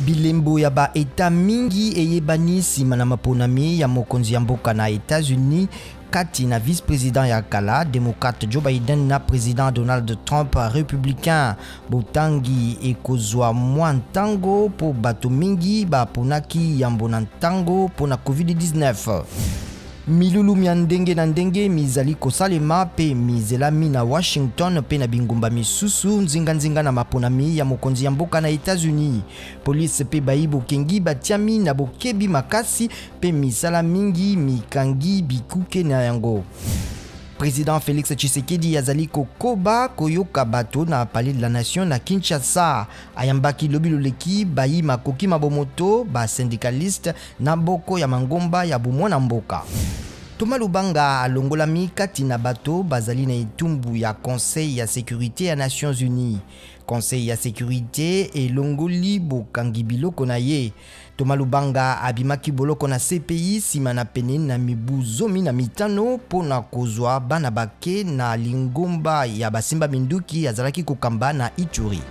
Bilembo ya ba Etats mingi eyebani nsima na maponami ya mokonzi ya mboka na Etats-Unis kati na vice-president ya kala democrate Joe Biden na president Donald Trump republicain. Botangi ekozwa mwa ntango mpo bato mingi baponaki yambo na ntango mpo na COVID-19. Milulu mya ndenge na ndenge mizali kosalema mpe mizelami na Washington mpe na bingumba misusu nzinganzinga na maponami ya mokonzi ya mboka na Etats-Unis. Police mpe bayi bokengi batiami na bokebi makasi mpe misala mingi mikangi bikuke na yango. President Felix Tshisekedi azali kokoba koyoka bato na Palais de la Nation na Kinshasa. Ayambaki lobi loleki bayi makoki ma bomoto, ba syndicaliste na boko ya mangomba ya bomwana mboka. Thomas Lubanga alongolami kati na bato bazali na etumbu ya Conseil ya sécurité ya Nations Unies. Conseil ya sécurité elongoli bokangi biloko na ye. Thomas Lubanga abimaki boloko na CPI nsima na pene na mibu 15 mpo na kozwa bana bake na lingomba ya basimba minduki azalaki kokamba na Ituri.